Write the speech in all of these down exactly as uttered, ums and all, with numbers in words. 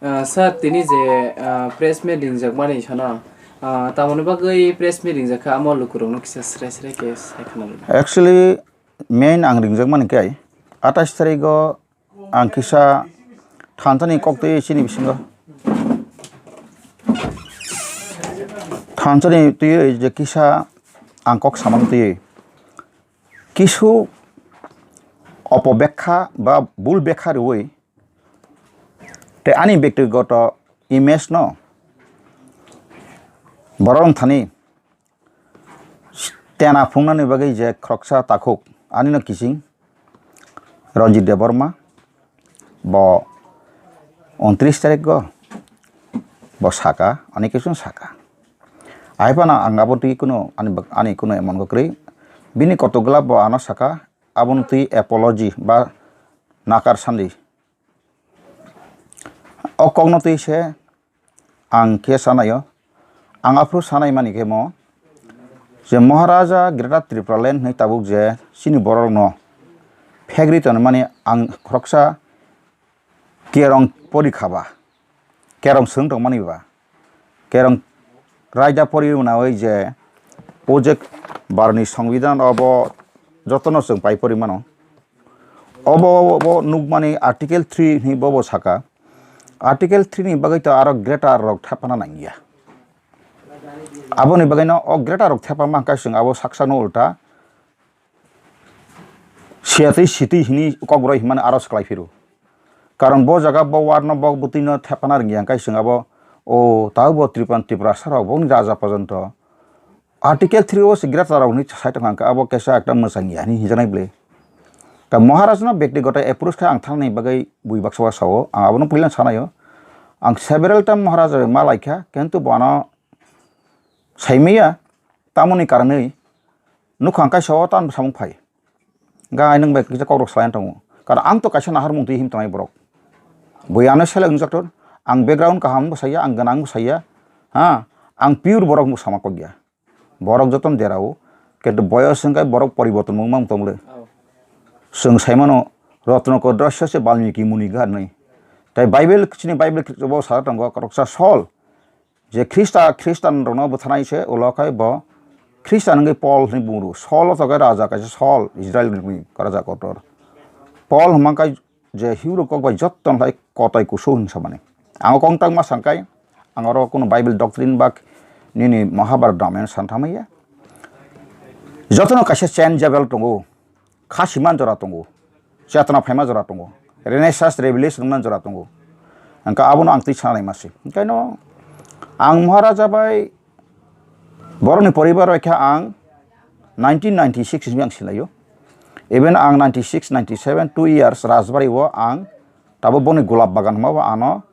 Ah, sir, tini je, ah, press meet ringjakmani sano, ah, tamoni bagwi press meet ringjak kha, amo lukurokno kisa sre sre khe sai khna rwdi. Actually, main ang ringjakmani khe, atais tarigo ang kisa thansa ni kok twi chini bisingo. Thansa ni twi je kisa ang kok samang twi kisu opobekha ba bul bekha rwi tei ani bektigoto image no borok wng thani tena phungnani bagwi je khoroksa takhuk ani no kiching Ranjit Debbarma bo untris tarik go bo saka ani kiching saka. Ai phano ang abo twi kuno ani bak-, ani kuno emon go kwrwi bini kotogwla bo ano saka aboni twi apology ba nakar sandi. O kokno twi se ang khe sanaio. Ang aphuru sanai mani khe mo je Maharaja Greater Tripura Land hwnwi tabuk je chini borokno phegri tonmani ang khoroksa kerong pori kha ba, kerong swng tongmani ba, kerong raida pori mwnai je o je Bharotni Songbidan obo jotono chwng pai pori mano. Obo, obo, obo nukmani Article three hwnwi bobo saka. Article three ni bagwi to aro greater rok thepana nangya. Aboni bagwino o greater rok thepama hwnkhe chwng abo saksano ulta siyatwi sitwi hwnwi kokborok hinmani aro swklai phiro. Karon bo jaga bo ward no bo bwtwi no thepana rwngya hwnkhe chwng abo o tabuk bo Tripura, Tripura sarok boni raja porjonto Article three o se greater rok ni sai tongkha, abo kaisa ekta mwchang ya hinwi hinjaknai bwle. Ta Maharaj no bektigoto approach khe ang thangnani bagwi bui baksa o sao, ang abono puila sanaio. Ang several time Maharaj bai ma laikha, kintu bo ano saimaya, tamoni karonwi nukha ang kaisa o tamo samung phai. Ga ai nwng bai kisa kokrok salai tongo. Karon ang to kaisa naharmung twi him tongnai borok. Bui ano seleng wngjak tor, ang background kaham bo saya, ang gwnang bo saya. Ha, ang pure borok bo sama kokya. Borok jotono derao, kintu boyos hwnkhe borok poriborton wngma tongmole. Oh. Chwng saimano, Rotnokor drosya se Balmiki Muni ghat nai. Tai Bible, chini Bible bo sa tongo, koroksa Saul. Je Khrista, Khristanrokno bwtharnai se, ulo khai bo Khristan hwnkhe Paul hwnwi bumo rwo. Saul o tokai raja kaisa Saul, Israel ni raja kotor. Paul hwnkha je Hibru kok bai jotto no hai kotai kusu hwn samani. Ang o kok tangma sangkai, ang oro kuno Bible doctrine ba nini Mahabharata Ramayana san thamaya. Jotono kaisa changeable tongo, kha siman jora tongo, chetona phaima jora tongo, Renaissance Revelation wngna jora tongo. Hwnkha abono ang twi sana naima se. Hwnkhe no ang Maharaja bai borokni poribar bai khe ang nineteen ninety-six ni ang silaio. Even ang ninety-six, ninety-seven, two years Rajbari o ang tabuk boni golap bagan hwnma bo ano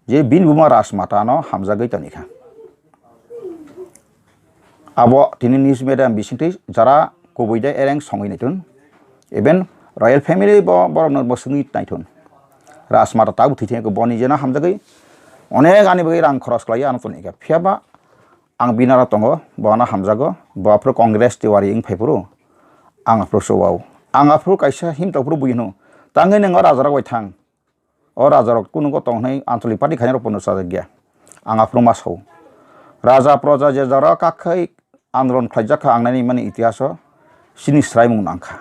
je bini buma Rajmata ano hamjagwi toni kha. Abo tini news media bisingtwi jara kubui de ereng songwi naitun. Even royal family bo borokno bo swngwi naitun. Rajmata tabuk thwi thangkhe boni jena hamjagwi onek ani bagwi rang khoros khlaiwi ano toni kha. Phiya ba ang binaro tongo, bo ano hamjago, bo aphuru Congress tiwari wng phai phuru ang aphuru chubao. Ang aphuru kaisa himtok phuru bui hino, tangwi nwng o rajarok bai thang. O rajarok kunugo tong hwnwi Anchalik party khainai rok pono chajak ya. Ang aphuru ma sao. Raja proja je jora kakhai andolon khlaijak kha ang nai mani itihaso chini swraimung nang kha.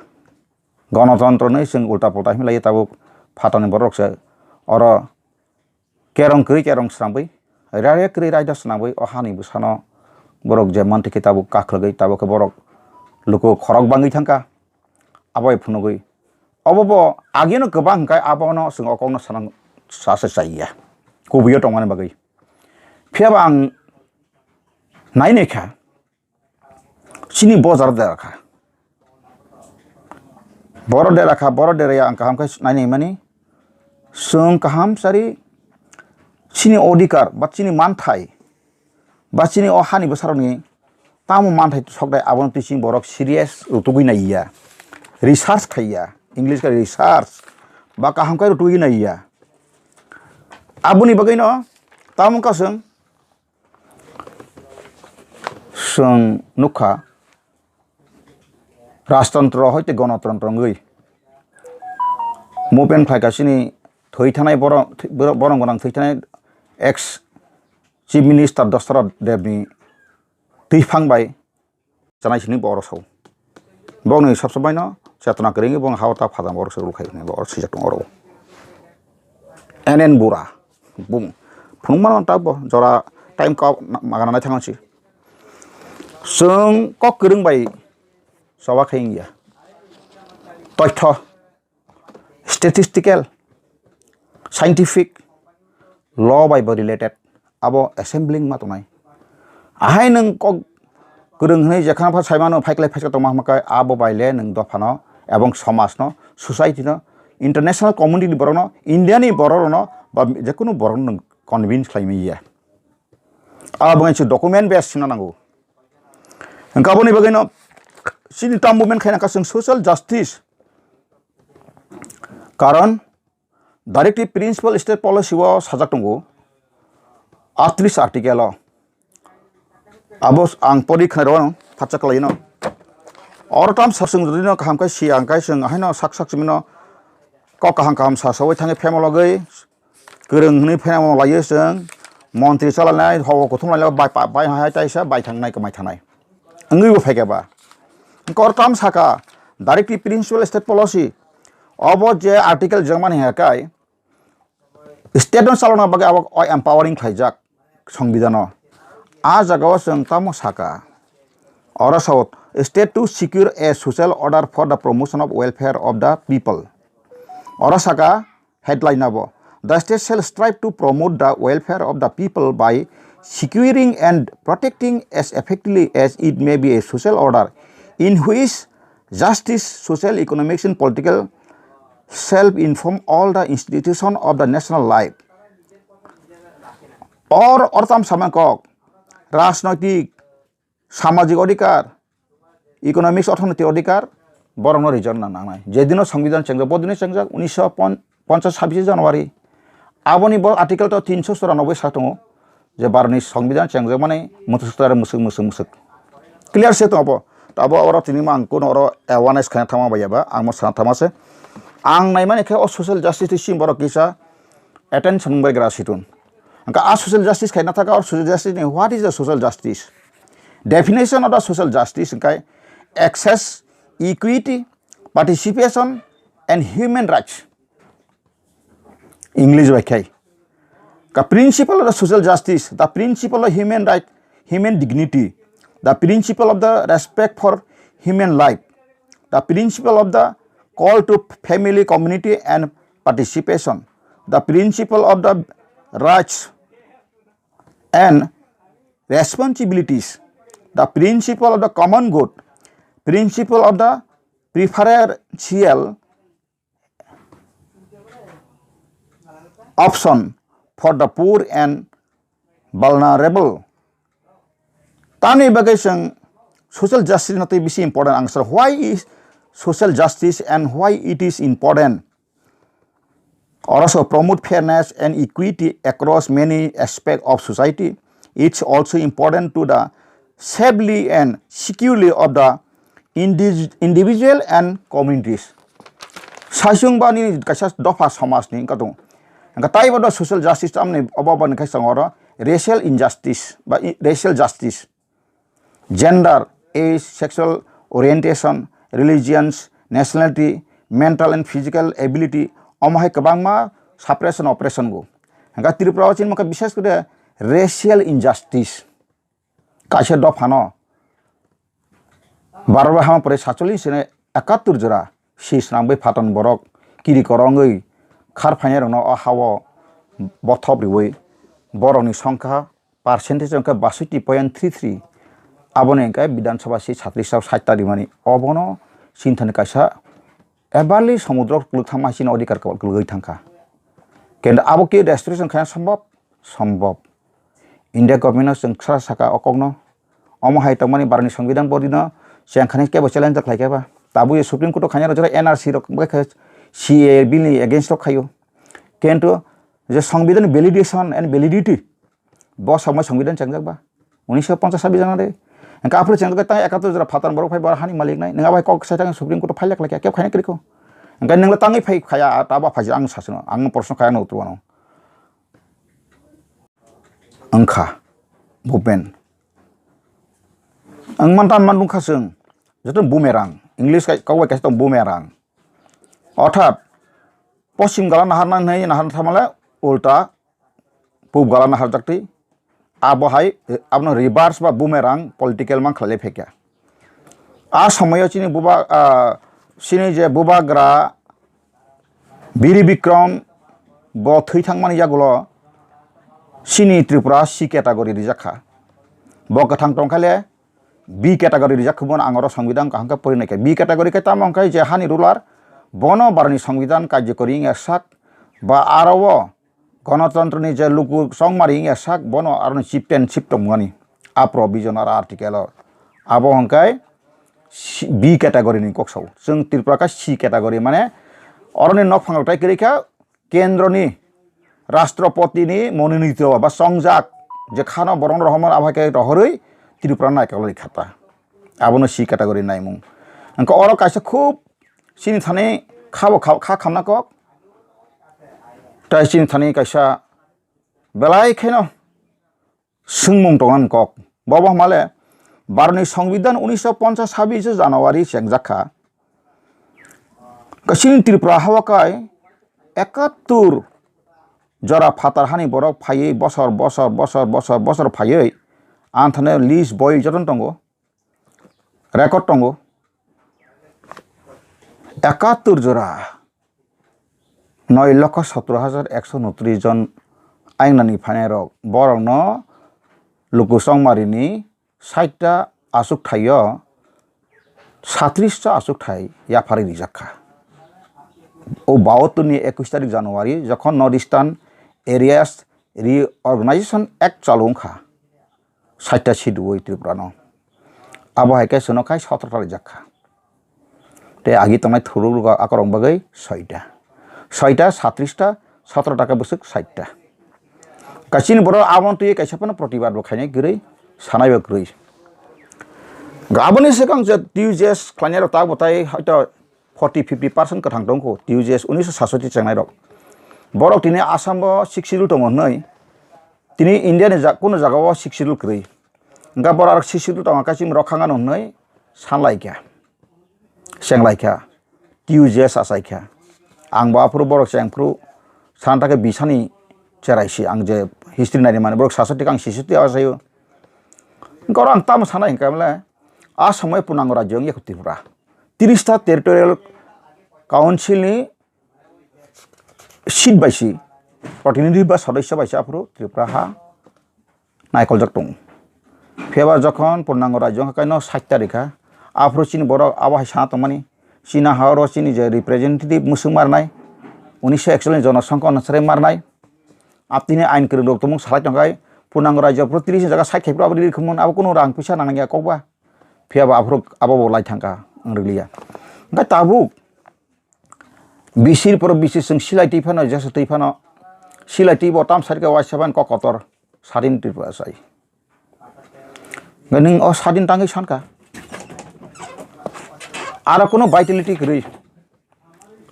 Gonotontro nwi chwng ulta pulta himlai tabuk phatani borok se oro kerong kwrwi kerong swnambwi, raida kwrwi raida swnambwi o hani bwsano borok je mantwi khe tabuk kakhwlagwi tabuk khe borok luku khorok bangwi thangkha. Abo bai phunugwi obo bo agino kwbang hwnkhe abono chwng o kokno sanang sa se chai ya, kubuio tongmani bagwi. Phiya ba ang nai nai kha, chini bojar dera kha, boro dera kha, boro dera ya ang kaham khe nai nai mani. Chwng kaham sari chini odhikar ba chini manthai ba chini o hani bwsarokni tamo manthai sokdai, abono twi chini borok serious rutugwi naiya, research khaiya, English khe research ba kaham khe rutugwi naiya. Aboni bagwino tamo wngkha chwng, chwng nukha, rajtantro hoite gonotontro wngwi movement khlaikha chini thwi thanai borok, borok, borok gwnang thwi thanai ex Chief Minister Dasarath Debni twiphang bai chanai sini bo oro sao. Bokni sabsamaino chetona kwrwngwi bong hao ta phajang borok se rwkhaio hwnwi bo oro swijak tongo oro. N N Bura bung phunukmano ta bo jora time kok magana nai thangsi. Chwng kok kwrwng bai choba khai wngya. Toitho, statistical, scientific, law bai bo related, abo assembling ma tongnai. Ahai nwng kok kwrwng hwnwi jekhano pha saimano phaiklai phaikha tongma hwnba khe abo bai le nwng dophano ebong somajno, society no, international community ni borokno, India ni borok rokno ba jekunu borokno nwng convince khlai manya. Abo wngkha document base hwnna nango. Hwnkhe aboni bagwino chini term movement khaina kha chwng social justice. Karon directive principle state policy o sajak tongo atris article o. Abo ang pori khna rw phatsa khlaino. Oro tam sak chwng jodi no kaham khe sia hwnkhe chwng haino sak sak chwngno kok kaham kaham sa sawi thangwi phema logwi kwrwng hwnwi phema laio chwng montri chalanai hogo kuthum lainai bai pa-, bai hai taisa bai thangnai kwmai thanai wngwi bo phaikha ba. Hwnkhe oro tam saka directive principle state policy obo je article jengmani hwnkhe state no chalokna bagwi abo o empowering khlaijak songbidano. A jagao chwng tamo saka, oro sao, "State to secure a social order for the promotion of welfare of the people." Oro saka headline abo, "The state shall strive to promote the welfare of the people by securing and protecting as effectively as it may be a social order in which justice, social, economics and political self inform all the institution of the national life." Or, or tam samang kok, rajnoitik, samajik odhikar, economics, orthonoitik odhikar, borokno rijak nang nangnai. Jedino songbidhan chengjak, bodino chengjak, unisho ponchas sabbish January. Aboni bo article to tinsho chouranoboi sa tongo. Je Bharatni songbidhan chengjakmani mwthwk swkang mwswk, mwswk, mwswk. Clear se tongo bo. Abo oro tini ang kuno oro awareness khaina thangma bai ba, ang mo sana thangma se. Ang naimani khe o social justice ni simi borok kisa attention bai gra situn. Hwnkhe a social justice khaina thaka o social justice ni, what is the social justice? Definition of the social justice hwnkhe access, equity, participation and human rights. English bai khai. The principle of the social justice, the principle of human right, human dignity, the principle of the respect for human life, the principle of the call to family, community and participation, the principle of the rights and responsibilities, the principle of the common good, principle of the preferential option for the poor and vulnerable. Tamni bagwi chwng social justice no tei bisi important ang sir. Why is social justice and why it is important? Oro so promote fairness and equity across many aspects of society. It's also important to the safely and securely of the indi-, individual and communities. Saichung ba nini kaisa dopha somaj ni wngkha tongo. Hwnkhe taibo do social justice tamni obo boni khe chwng oro racial injustice ba i-, racial justice, gender, age, sexual orientation, religions, nationality, mental and physical ability, omo hai kwbangma suppression, oppression go. Hwnkhe Tripura o chini mankha bishes kore racial injustice. Kaisa dophano baro bai hama pore satchollish sene ekattor jora si swnamwi phaton borok kiri korongwi khar phainairokno o ha-o bothop riwi borokni songkha percentage wngkha basotti point three three. Aboni hwnkhe Bidhan Sabha si satris rok sait ta rimani. Obono sinthani kaisa ebarli somudro kwlwk thangma hai chini odhikar kwlwgwi thangkha. Kintu abo khe restoration khaina sombhob? Sombhob. India government no chwng sara saka o kokno. Omo hai tongmani Bharatni Songbidan bodino chengkhani kebo challenge khlai khe ba. Tabuk je Supreme Court o khaina rok jora N R C rok bai khe C A A bill ni against o khaio. Kintu je Songbidan ni validation and validity, bo samai Songbidan chengjak ba? Unisho ponchas sabbish jana de. Hwnkhe aphuru chengjak tang ekattor jora phatar borok phai bo hani malik nai. Nwng abai kok sai tang Supreme Court o phai lek lek ya, kebo khaina kwrwi kho. Hwnkhe nwng le tangwi phai khaya, ta ba phai ang sasino. Ang proshno khaya no utro ano. wngkha, movement. Ang mantan mandung kha chwng, joto bumerang, English kai, kok bai kaisa tong bumerang. Orthat, poschim gala naharna hinwi naharna thamale ulta pub gala naharjaktwi. Abo hai, abono reverse ba bumerang political mang khlai phekya. A somoyo chini buba, ah, chini je bubagra Biri Bikram bo thwi thangmani yagulo chini Tripura C category rijak kha. Bo kwthang tongkhaile B category rijak khumon ang oro songbidan kaham khe pori naikha. B category khe tamo hwnkhe je hani ruler bono baroni songbidan karjokori wngya sak ba aro o gonotantroni je luku chongmari wngya sak bono aroni chieftainship tongmani a provision aro article o. Abo hwnkhe C-, B category ni kok sao. Chwng Tripura khe C category mane oroni nokphang rok tai kwrwi kha kendroni Rashtrapati ni mononito ba chongjak je khano borok no rohormani abo hai khe rohorwi Tripura naikolwi khata. Abono C category naimung. Hwnkhe oro kaisa khub chini thani khabo kha, kha khamna kok. Tai chini thani kaisa belai kheno swngmung tongna kok. Bobo hwnmale baroni songbidan unisho ponchas sabbish January chengjak kha. Chini Tripura hao kai ekattur jora phatar hani borok phaiwi bosor, bosor, bosor, bosor, bosor phaiwi anthane list boi jotono tongo, record tongo. Ekattur jora noi lokho sotro hajar ekso unotris jon aingnani phainairok, borokno luku chongmarini saita achukthai-o satris ta achukthai yapharwi rijak kha. O bahattor ni ekush tarik January jokhon North Eastern Areas Reorganization Act chalu wngkha, saita siduwi Tripura no. Abo hai khe chwngno khai sotro ta rijak kha. Tei agi tongnai thuruk rok akorok bagwi soita. Soita, satris ta, sotro ta khe bwswk saita. Kachini borok abono twiwi kaisa phano protibad bo khainai kwrwi, sanai bo kwrwi. Aboni swkang je T U J S khlainai rok ta bo tai hoito forty fifty percent kwthang tongkho T U J S unisho satsoti chengnai rok. Borok tini Assam o sixth schedule tongo hwnwi tini India ni ja-, kunu jaga o sixth schedule kwrwi. Hwnkhe borok aro sixth schedule tongo kachini rok khangano hwnwi sanlaikha. Chenglaikha, T U J S achaikha. Ang bo aphuru borok chengphuru sana ta khe bisani cherai si ang je history naini mani borok sasoti khe ang sisoti achaio. Hwnkhe oro ang tamo sanai hwnkhe mle a somoy purnango rajyo wngya kho Tripura. Tris ta territorial council ni seat bai si, protinidhi ba sodosyo bai si aphuru Tripura ha naikoljak tongo. Phiya ba jokhon purnango rajyo wngkha kaino sait ta rikha, aphuru chini borok abo hai sana tongmani, chini ha oro chini je representative mwswk marnai, unisho ekchollish ni jonosongkho onusare marnai, aptini ain kwrwng rok tongmung salai tongkhai, purnango rajyo aphuru tris ni jaga sait khai phuru abo riri khumung abo kunu rang puisa nangya kokba, phiya ba aphuru abo bo lai thangkha wng rwliya. Hwnkhe tabuk Bisir poro bisir chwng silai twi phano, jesa twi phano, silai twi bo tam sari khe waisa phano kok kotor sadin Tripura sai. Nwng o sadin tangwi sankha. Aro kunu vitality kwrwi.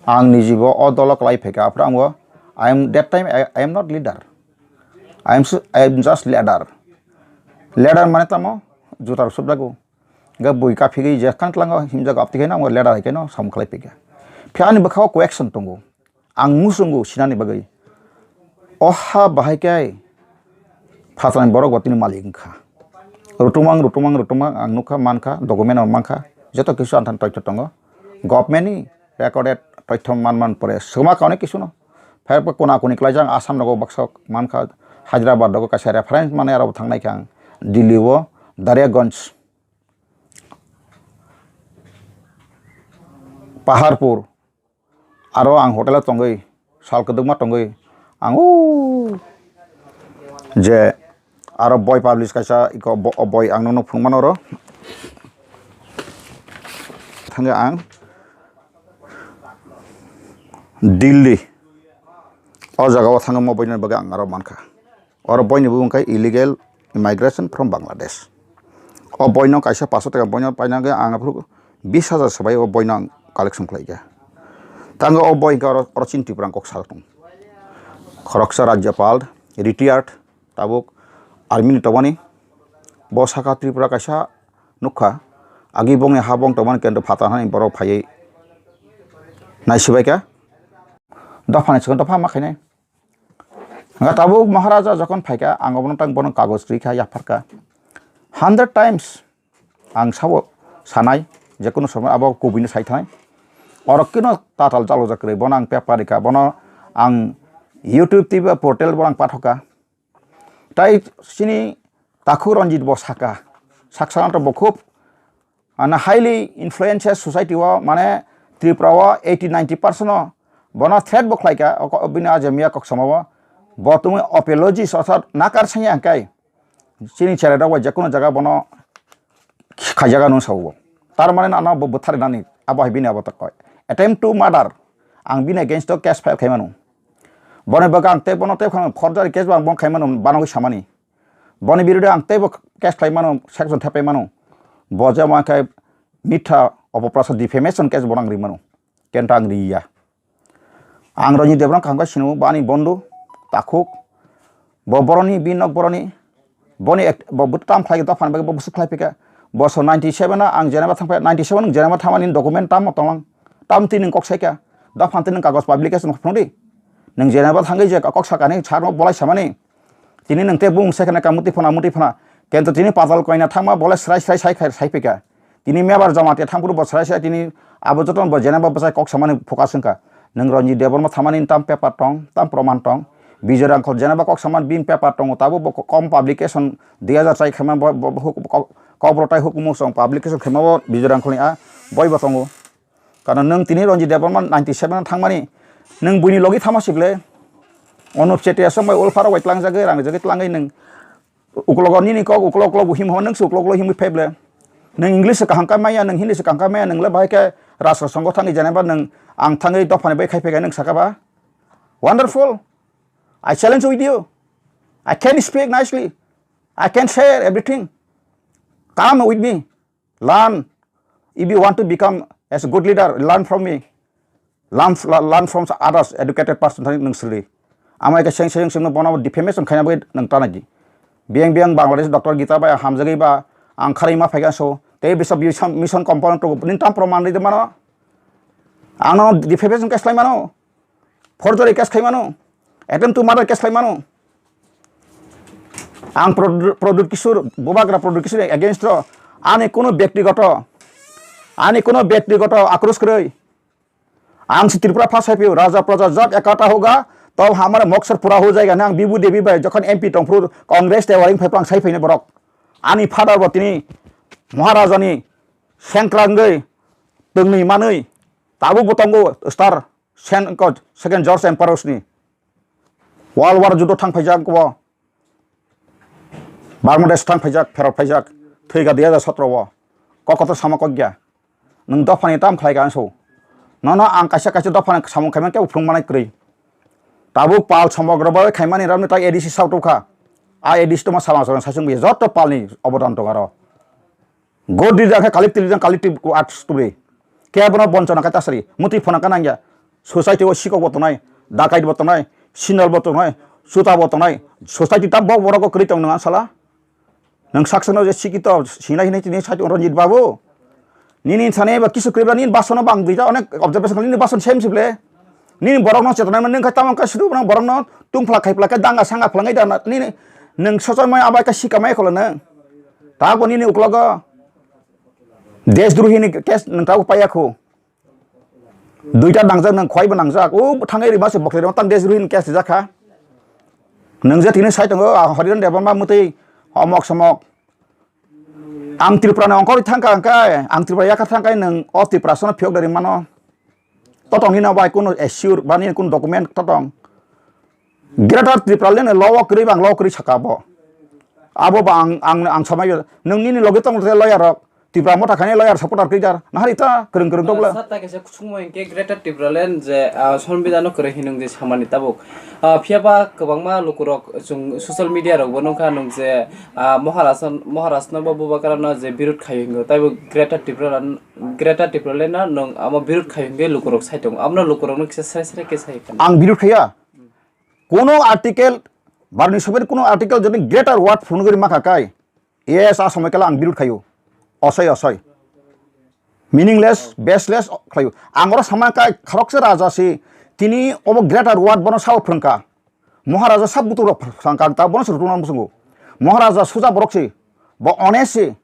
Ang nijibo o dolo kwlai phaikha, aphuru ang bo, I am that time, I, I am not leader. I am s-, I am just leader. Leader mane tamo jutar subjago. Hwnkhe bui kaphigwi je khan tlango himjago, aptwi khe no amo leader hai khe no samung khlai phikha. Phiya ani bwkha o question tongo, ang muchungo sinani bagwi. O ha bahai khe phatarni borok bo tini malik wngkha. Rutumang, rutumang, rutumang ang nukha, mankha, document o mankha, joto kisu anthan toitho tongo. Government ni recorded toitho man man pore swkma kauni kisu no. Phiya kona kuni klaijak Assam rogo baksa mankha, Hyderabad rogo kaisa reference mane aro bo thangnai kha ang Delhi o Dariaganj. Paharpur, aro ang hotel o tongwi, sal kwdwkma tongwi, ang o je aro boi publish kaisa iko bo-, o boi ang nono phunukmano oro. Thangwi ang Delhi, o jaga o thangwi mo boino bagwi ang aro mankha. Oro boini bumung khe illegal immigration from Bangladesh. O boino kaisa paso taka boino paina khe ang aphuru bis hajar se bai o boino ang collection khlai kha. Tango o boi khe oro, oro chini Tripura ang kok sak tong. Khoroksa Rajyapal, retired, tabuk army ni tongmani. Bo saka Tripura kaisa nukha, agi bongni ha bong tongmani kendo phatar hani borok phaiwi naisibaikha. Dophani chikon dopha ma khainai. Hwnka tabuk Maharaja jokhon phaikha, ang obono tang bono kagoj rikha, yapharkha. Hundred times ang sabo sanai, jekunu somoy abo kubui no sai thanai. Oro kino tatal jalojak kwrwi, bono ang paper rikha, bono ang YouTube T V portal bono ang pathokha. Tai chini takhuk Ranjit bo saka, saksa to bo khub, ano highly influential society o, mane Tripura o eighty ninety percent o bono threat bo khlaikha, o ko-, bini a je miya kok samo bo, bo tongwi apologist orthat nakar sanya hwnkhe chini chera rok bai jekunu jaga bono khaijak ano sao. Tar mane ano bo bwthar nani abo hai bini abo tokoi. Attempt to murder. Ang bini against o case file khai mano. Boni bagwi ang tei bono tei khano forgery case bo ang bono khai mano, banogwi samani. Boni birude ang tei bo case khai mano, section thepai mano. Bo je ma khe mitha opoprasad defamation case bono ang ri mano. Kenta ang ri ya. Ang Ranjit Debbarma kaham khe sino, bo ani bondhu, takhuk, bo boroni, bini nok boroni, boni ek-, bo, bo tam khlai, dophani bagwi bo bwswk khlai phika. Bosor ninety seven o ang Geneva thang phai, ninety seven o Geneva thangmani document tamo tonglang, tam twi nwng kok saikha, dophani twi nwng kagoj publication phunukdi. Nwng Geneva thangwi je kok sakani, sarno bolai samani, tini nwng tei bumung sai khana ka muti phana, muti phana, kento tini patal koina thangma bolai srai srai sai khai, sai phika. Tini mebar jamatia thangphuru bo srai srai tini abo jotono bo Geneva bwsai kok samani focus wngkha. Nwng Ranjit Debbarma thamani tam paper tong, tam proman tong. Bijoy Rangkhol Geneva kok samani bini paper tongo, tabuk bo kom publication dui hajar chai khaima bo, bo, bo huk-, kok, kokborok tai hukumu song publication khaima bo Bijoy Rangkholni a boi bo tongo. Karon nwng tini Ranjit Debbarma ninety seven thangmani, nwng buini logi thama sible. Anup Chetia song bai ulpharo bai tlangjagwi, rangjagwi tlangwi nwng Uklogo nini kok uklok uklok bo him hwn, nwng se uklok uklok himwi phai ble. Nwng English se kaham kha maya, nwng Hindi se kaham kha maya, nwng le bahai khe rashtra songho thangwi, jeneba nwng ang thangwi dophani bai khai phai khe nwng saka ba. Wonderful. I challenge with you. I can speak nicely. I can share everything. Come with me. Learn. If you want to become as a good leader, learn from me. Learn, learn from others, educated person thani nwng sili. Amai khe seng seng seng bono defamation khaina bagwi nwng tana di. Biyang biyang Bangladesh Doctor Gita bai hamjagwi ba ang kharwi ma phaikha so. Tei bisa mission, mission component to nini tam proman ride mano. Ang no defamation case lai mano. Forgery case khai mano, attempt to murder case khai mano. Ang Produ-, Pradyut Kishore, Bubagra Pradyut Kishore against o ani kuno byaktigoto, ani kuno byaktigoto akros kwrwi. Ang si Tripura phasai phio, raja praja jab ekata hoga, tab hamara maksad pura ho jayega, nang Bibu Devi bai jokhon M P tongphuru Congress te waring phai plang sai phaini borok. Ani father bo tini Maharajani sengkrangwi tongni manwi tabuk bo tongo star. Sen-, ko-, Second George Emperors ni World War judo thang phaijak bo. Bangladesh thang phaijak, pherok phaijak, thwi ga dui hajar sotro o. Kok kotor sama kok ya. Nwng dophani tam khlai ka so. Nono ang kaisa kaisa dophani samung khaimani kebo phrwng manai kwrwi. Tabuk pal somogra bai khaimani ramni tai A D C South o kha. A A D C toma sama sama sasung bi joto palni obodan tong aro. God leader khe collective leader, collective act tubui. Khe bono bonchona khe tasari. Muti phona kanang ya. Society o sikok bo tongnai, dakait bo tongnai, sinal bo tongnai, chuta bo tongnai. Society tam bok borok kwrwi tong nang sala. Nang saksa no je sikito sinai hinai tini site Ranjit Babu. Nini thani ba kisu kwrwi ba nini basono bang duita onek observation nini bason same sible. Nini borokno chetona mani wngkha, tamo wngkha sudu borok borokno tungphla khaipla khe danga sanga phlangwi da na, nini nwng sochomai abai khe sikamai kholo nwng. Tabuk nini uklogo desdrohi ni case nwng tabuk paiya khu. Duita nangjak nwng khwai bo nangjak. O thangwi rima se bokle rima tang desdrohi ni case rijak kha. Nwng je tini sai tongo, ah, Hariran Debbarma mwtwi omok somok. Ang Tripura ni ongkhorwi thangkha hwnkhe, ang Tripura yakhar thangkhe nwng o Tripura sono phiyok dari mano. Totong hino bai kunu assure bani kunu document totong. Greater Tripura le law o kwrwi bang law o kwrwi saka bo. Abo ba ang, ang, ang samai nwng nini logi tong lawyer rok. Tripura motha khaini lawyer supporter kwrwi jar. Nahari ta kwrwng kwrwng tong bwla. Sat ta kaisa kusung mo hinkhe Greater Tripura Land je, ah, Songbidhan no kwrwi hinung je samani tabuk. Ah, phiya ba kwbangma lukurok chwng social media rok bo nukha nung je, ah, Maharaj, Maharaj no bo Bubagra no je birod khai hingo. Taibo Greater Tripura, Greater Tripura Land no nung amo birod khai hinge lukurok sai tongo. Amno lukurok no kisa sere sere khe sai kha. Ang birod khaiya. Kono article Bharoni sobai kuno article jodi greater word phunugwi maka kai. Yes, a somoi kala ang birud khayo. Osoi, osoi. Meaningless, baseless khlayo. Ang oro sama kai kharok se raja si tini obo greater word bono sao phrwngka. Maharaja sab butukrok phwrwngkha, ta bono se rwtwkna muchungo. Maharaja suja borok se, bo honest se,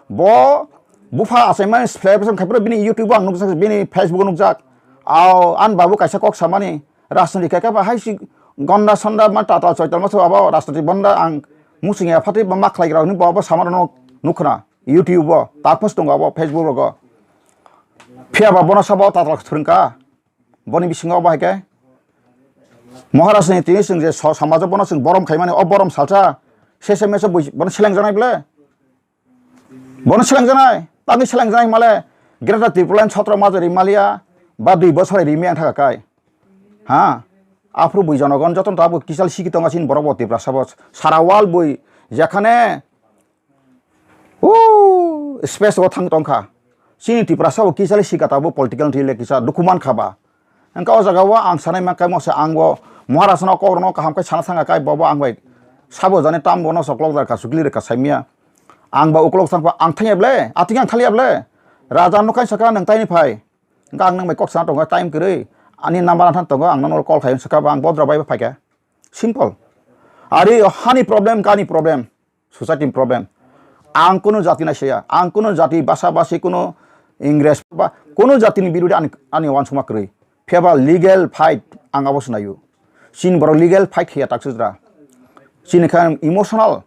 bo bupha achaimani celebration khai phuru bini YouTube o ang nukjak, bini Facebook o nukjak. Ao, ani babu kaisa kok samani, rajniti khe khe ba hai si gonda sonda ma tatal choital ma se abo rajniti bonda ang muchung ya phatwi ba ma khlai rok ni bo abo sama rok nukha na YouTube o, ta post tongo abo Facebook rogo. Phiya ba bono sabo tatal thwrwngkha. Boni bisingo obo hai khe Maharaj ni tini chwng je so-, samajo bono chwng borom khaimani, o borom salsa sese mese bui-, bono seleng janai ble? Bono seleng janai, tangwi seleng janai himale Greater Tipraland sotro majo ri malia ba dui bosor ri miyang thaka kai. Ha? Aphuru bui jonogon jotono tabuk kisal siki tonga sin borok bo Tiprasa bo sara world bui jekhane Huu, space o thang tongkha. Chini Tiprasa bo kisa le sika tabuk political thwi le kisa dukhu mankha ba. Hwnkhe o jaga o ang sanai mankha mokse ang bo Maharaj no kok rwno kaham khe sana thangkha kai bobo ang bai sabo jani tam bono soklok jar kha sukli rwkha saimya. Ang ba uklok thangkha ang thangya ble, ating ang thaliya ble. Raja no kaisa kha nwng taini phai. Hwnkhe ang nwng bai kok sana tongo time kwrwi. Ani number ang thang tongo ang nono call khai saka ba ang bodra bai phaikha. Simple. Ari hani problem kani problem. Society ni problem. Ang kunu jati nai saya, ang kunu jati basa basi kunu Ingres ba kunu jati ni birudi ani, ani wansukma kwrwi. Phiya ba legal fight ang abo swnayu. Chini borok legal fight khiya tak sujra. Chini kha emotional.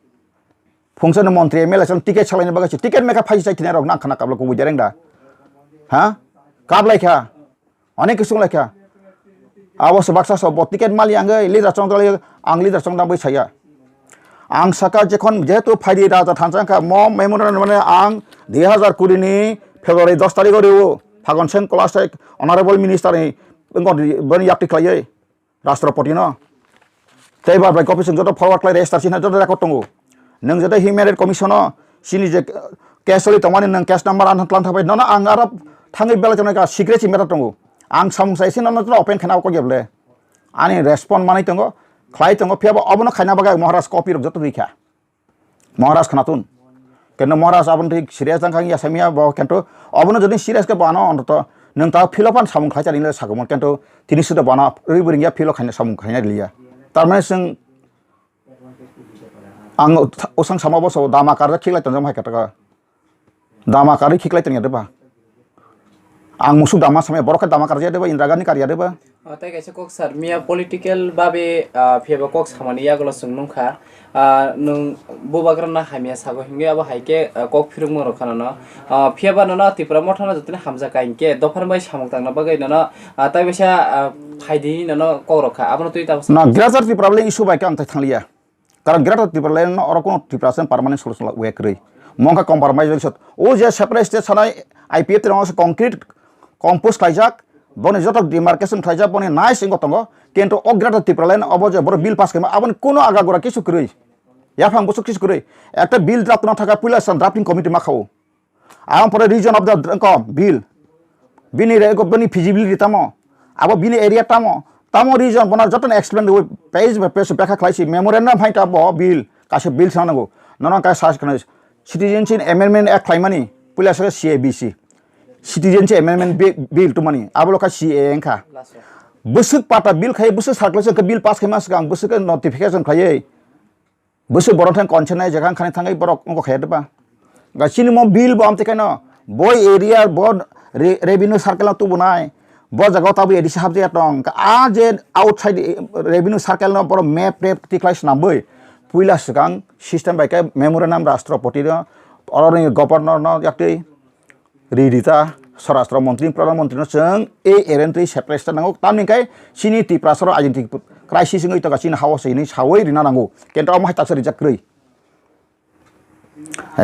Phungsa ni montri M L A chang ticket salai ni bagwi si ticket mekha phai chai thina rok nang khana kabla kubui dereng da. Ha? Kablai kha. Onek kisung laikha. Abo se baksa so bo ticket mali ang leader chong dali ang leader chong dam bai saya. Ang saka jekhon jehetu phaidi raja thansa kha mo memorandum mane ang dui hazar kuri ni February dos tarikh o riu Phagon Sen Kolasek honorable minister ni boni yakti khlaiwi Rashtrapati no. Tei ba bai copy chwng joto forward khlai register sina joto record tongo. Nwng joto Human Rights Commission o chini je case choli tongmani nwng case number ano tlang thabai nono ang aro thangwi belai tongo ka secrecy matter tongo. Ang samung sai sino no open khaina kok yable. Ani respond manai tongo, khlai tongo, phiya bo obono khaina bagwi Maharaj copy rok joto rikha. Maharaj khwnatun. Kendo Maharaj aboni twi serious jang kha ya samya bo kento obono jodi serious khe bo ano ontoto nwng ta philophan samung khlai chani le sakomon kento tini suda bo ano rwi bwrwng ya philo khaina samung khaina liya. Tar mane chwng ang usang sama bo so dama karja khiklai tonjak hai khe taka. Dama karwi khiklai tongya de ba. Ang musuk dama samya borok khe dama karya de ba, Indira Gandhi karya de ba. O, tei kaisa kok sar, miya political babe, ah, phiya ba kok samani yagulo chwng nungkha. Ah, nwng bubagra no hamya sago hingke abo hai khe, ah, kok phirukmung rok khana no. Ah, phiya ba nono Tipra motha no jotoni hamjak ka hinkhe dophani bai samung tangna bagwi nono, ah, tai baisa, ah, phaidi nono kok rok kha. Abono twi tamo sa. Na Greater Tipraland issue bai khe ang tai thangliya. Karon Greater Tipraland no oro kono Tiprasa permanent solution la wek rwi. Mongkha compromise bai sot. O je separate state sanai I P F T no concrete compose khlaijak, boni joto demarcation khlaijak, boni nice ingo tongo. Kintu o Greater Tipraland obo je boro bill pass khaima, aboni kono agagura kisu kwrwi. Yaphang busuk kisu kwrwi. Ekta bill draft no thaka puila san drafting committee ma khao. Ang pore region of the ko bill. Bini re ko bini feasibility tamo. Abo bini area tamo. Tamo region bona joto explain rwi page by page bekha khlai si memorandum hai ta bo bill. Kaisa bill sana nango. Nono kaisa sa kana Citizenship Amendment Act khlaimani. Puila sa C A B C. Citizenship Amendment Bi-, Bill tumani. Abo lokha C A A wngkha. Bwswk pata bill khai bwswk circulation khe bill pass khaima swkang bwswk khe notification khlaiwi. Bwswk borok thang consent nai jekha khani thangwi borok wngkha khe ba. Ga chini mo bill bo amtwi khaino bo area bo re-, revenue circle no tubunai. Bo jaga o tabuk A D C hapjak tong. A je outside revenue circle no borok map rep tikhlai swnambwi. Puila swkang system bai khe memorandum Rashtrapati no, oroni governor no yaktwi. Ri rita Swarashtra Montri, Pradhan Montri no chwng e erentwi separate ta nango. Tamni khe chini Tiprasa ro identity crisis wngwi tongkha chini hao se hinwi sawi rina nango. Kintu omo hai taksa rijak kwrwi.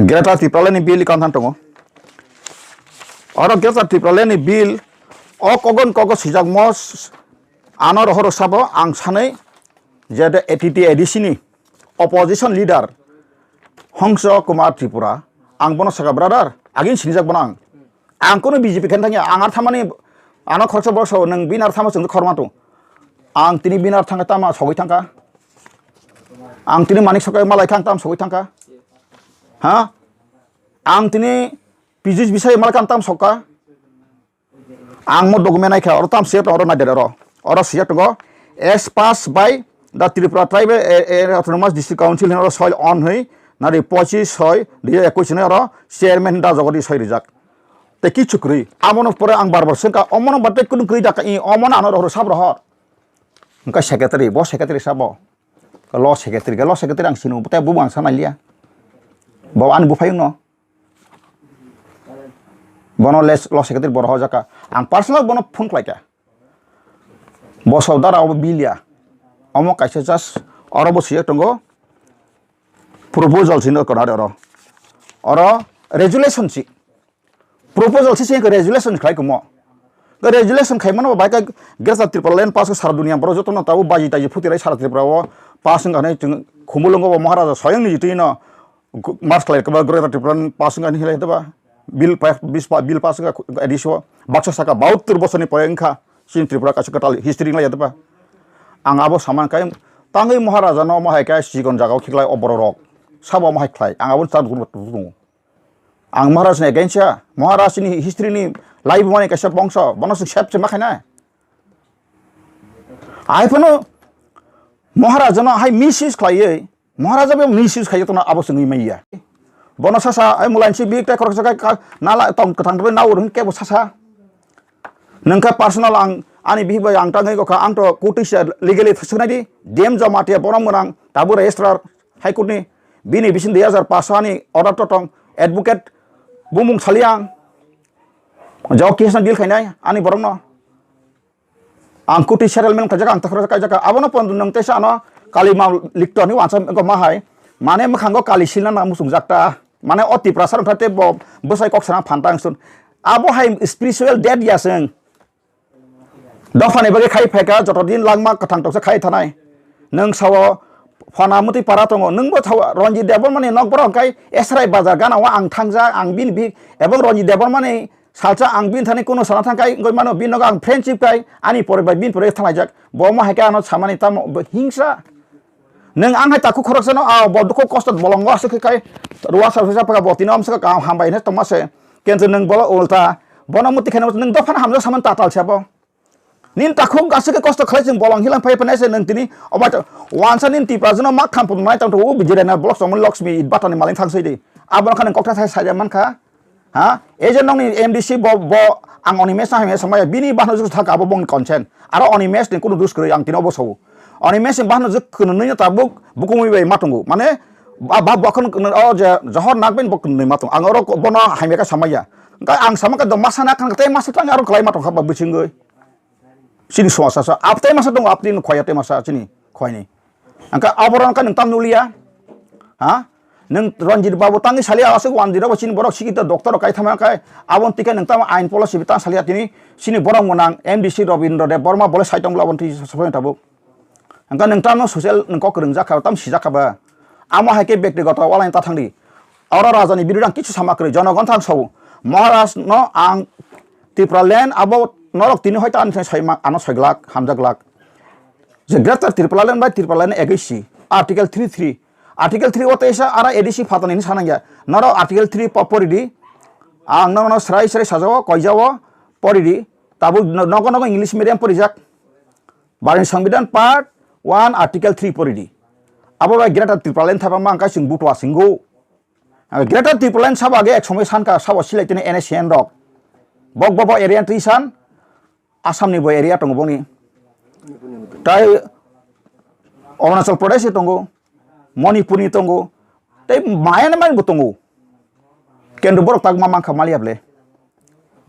Greater Tipraland ni bill ikon than tongo. Oro Greater Tipraland ni bill o kogon kogo swijak mo s-, ano rohoro sabo ang sanwi je de A T T A D C ni opposition leader Hongso Kumar Tripura, ang bono saka brother, agin sinijak bono ang. Ang kono B J P khen thangya, ang ar thamani ano khoroksa borok sao, nwng bini ar thama chwng khorma tong. Ang tini bini ar thangkha tama sogwi thangkha. Ang tini Manik Sakai malai kha, ang tam sogwi thangkha. Ha? Ang tini Pijis bisai malai kha, ang tam sokha. Ang mo document naikha, oro tam siyat oro naidere oro. Oro siyat tongo, as passed by the Tripura Tribal A-, A-, Autonomous District Council, oro soil on hoi, nari pochis soi, dui hajar ekush ni oro chairman da jogodi soi rijak. Te kichu kwrwi, amono pore ang bar bar sengkha, omono bate kunu kwrwi dakha, i omono ano rohor sab rohor. Engka secretary, bo secretary sabo. Law secretary, law secretary ang sinu, te bubo ang sanaliya. Bo ani buphayungno. Bono les-, law secretary bo rohorjak kha. Ang personal bono phone khlai kha. Bo sodara obo bill ya. Omo kaisa just oro bo siyok tongo. Proposal sino kwrwi oro. Oro resolution si. Proposal si siyok resolution khlai kumo. Resolution khai mano bai ka Greater Tripura Land pass sara dunia boro joto no tabo baji taji phuti rai sara Tripura o pass wngkha hinwi chwng khumulwngo bo Maharaja swayang ni jitwi no. March khlai kwbla Greater Tripura pass wngkha hinwi lai ba. Bill pa-, bis pa-, bill pass wngkha A D C o. Baksa saka bahattor bosorni pore wngkha chini Tripura kaisa kwtal history wnglaiyatba. Ang abo saman kai tangwi Maharaja no omo hai khe sikon jaga o khiklai o borok rok. Sabo omo hai khlai. Ang abo char tongo. Ang Maharaj ni against ya. Maharaj ni history ni lai bumani kaisa bongso. Bono suk sep se ma khainai. Ai phano Maharaja no hai misuse khlaiwi, Maharaja bo misuse khlaiwi tongna abo chwngwi manya. Bono sasa, ai mulain si bik tai khoroksa kai ka, nala tong kwthang rwbai nao rwhwn kebo sasa. Nungkha personal ang, ani bihik bai ang tangwi kokha, ang to kutisa legally thwswknai di, D M Jamatia borom gwnang, tabuk registrar High Court ni, bini bising dui hajar paso ani order to tong, advocate bumung sali ang, jao case no deal khainai, ani borok no. Ang kuti settlement khaijak, ang takhra khaijak, abono pon nwng teisa ano kalima likto ni wansa wngkha ma hai. Mane mwkhango kali silna na muchungjak ta. Mane o Tiprasa wngkha tei bo bwsai kok sana phan ta wngsun. Abo hai spiritual death ya chwng. Dophani bagwi khai phaikha, joto din langma kwthang toksa khai thanai. Nwng sao phana mwtwi para tongo. Nwngbo sao Ranjit Debbarmani nok borok kai Esrai bazar gana o ang thangjak, ang bini bihik ebong Ranjit Debbarmani Salsa ang bini thani kuno sana thang kai, wngwi mano bini nogo ang friendship kai, ani pore bai bini pore thanglaijak. Bo omo hai khe ano samani tamo bo hingsa. Nwng ang hai takhuk khoroksa no, ah, bo dukhu kosto bolongo aswk khe kai, ruwa sa sa paka bo tini om sa ka hambai hwnwi tongma se. Kintu nwng bolo ulta, bono muti khaino nwng dophano hamjak samani tatal se bo. Nini takhuk aswk khe kosto khlai chwng bolong hilang phai phai se nwng tini omo wansa nini Tiprasa no mak tham pum nai tong tong o bijirena blok somoni Lakshmi it batani maling thang soi di. Abono kha nwng kokthai sai sai mankha. Ha? Ei je nokni M D C bo, bo ang Animesh no hamya samaya, bini bahno jwk thaka abo bongni consent. Aro Animesh ni kunu dus kwrwi ang tini obo sao. Animesh ni bahno jwk kunu nini tabuk bukungwi bai ma tongo. Mane, ba, ba, bo khun kunu o je Johor Nagben bo kunu ma tongo. Ang oro bono hamya khe samaya. Hwnkhe ang sama khe do masa na khan tei masa tang aro kwlai ma tongkha ba bisingwi. Chini somaj sa, sa, ap tei masa tongo, ap tei no khwaya tei masa chini khwai ni. Angka aboron ka nwng tam nuliya. Ha? Nwng Ranjit Babu tangwi sali aswk wanjwi rok chini borok sikita doctor rok kai thama kai. Abon tike nwng tam ain policy bi tang saliya tini chini borok mwnang M D C Robindra Deb Borma bole sai tong bla abon twi sophai tabuk. Angka nwng tam no social nwng kok rwngjak kha, tam sijak kha ba. Amo hai khe bektigoto walaini ta thangdi. Oro rajani birodo ang kichu sama kwrwi, jonogon thang sao. Maharaj no ang Tripura land abo norok tini hoito ani thani sai ma-, ano sai glak, hamjak glak. Je Greater Tripura land bai Tripura land egwi si. Article three three. Article three o teisa ara A D C phatani hini sanang ya. Norok Article three po-, pori di. Ang norokno srai srai sajao, koijao, pori di. Tabuk no-, nogo nogo English medium porijak. Bharatni Songbidan part one Article three pori di. Abo bai Greater Tripura land thapa ma ang kai chwng butua singgo. Greater Tripura land sabo age ek somoi sanka sabo silai tini N S C N rok. Bok bobo area twi san Assam ni bo area tongo boni. Tai Arunachal Pradesh ni tongo, Manipur ni tongo, tei Myanmar ni bo tongo. Kintu borok tak ma mankha maliya ble.